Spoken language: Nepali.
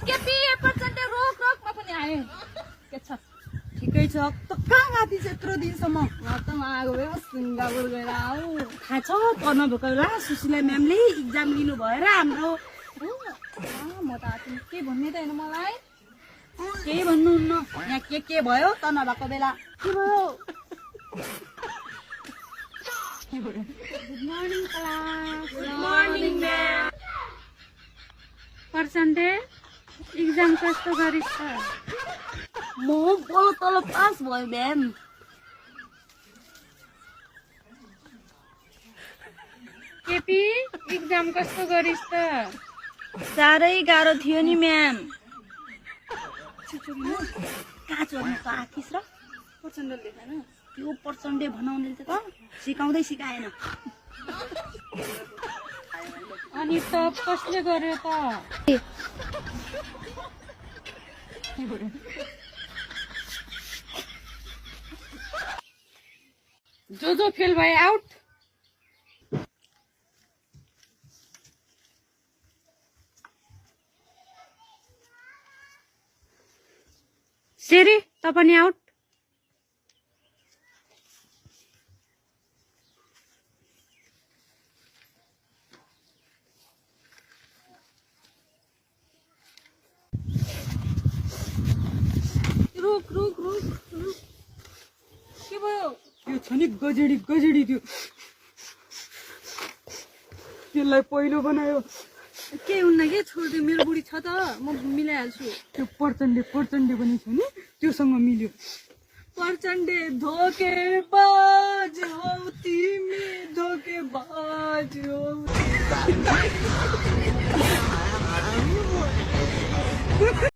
केपी प्रचण्ड रोक रोकमा पनि आए के छ ठिकै छ त कहाँ गएको थिएछ यत्रो दिनसम्म म त आएको भए सिङ्गापुर गएर आऊ थाहा छ पढ्न भएको बेला सुशीला म्यामले इक्जाम लिनु भएर हाम्रो म त के भन्ने त होइन मलाई केही भन्नुहुन्न यहाँ के भयो त नभएको बेला के भयो good morning class good morning ma'am प्रचण्डे एक्जाम कस्तो गरिस् त म बल्ल तल पास भयो म्याम केपी एक्जाम कस्तो गरिस् त साह्रै गाह्रो थियो नि म्याम कहाँ चोर्नु त आखिस र प्रचण्डले देखाएन त्यो प्रचण्डे भनाउनेले त सिकाउँदै सिकाएन अनि टप कसले गर्यो त जो फेल भए आउट सेरी त पनि आउट रुक रुक रुक रुक के भयो त्यो छ नि गजेडी त्यो त्यसलाई पहिलो बनायो के हुन्न के छोडिदियो मेरो बुढी छ त म मिलाइहाल्छु त्यो प्रचण्डे पनि छ नि त्योसँग मिल्यो प्रचण्डे धोकेबाज हौ तिमी धोकेबाज हौ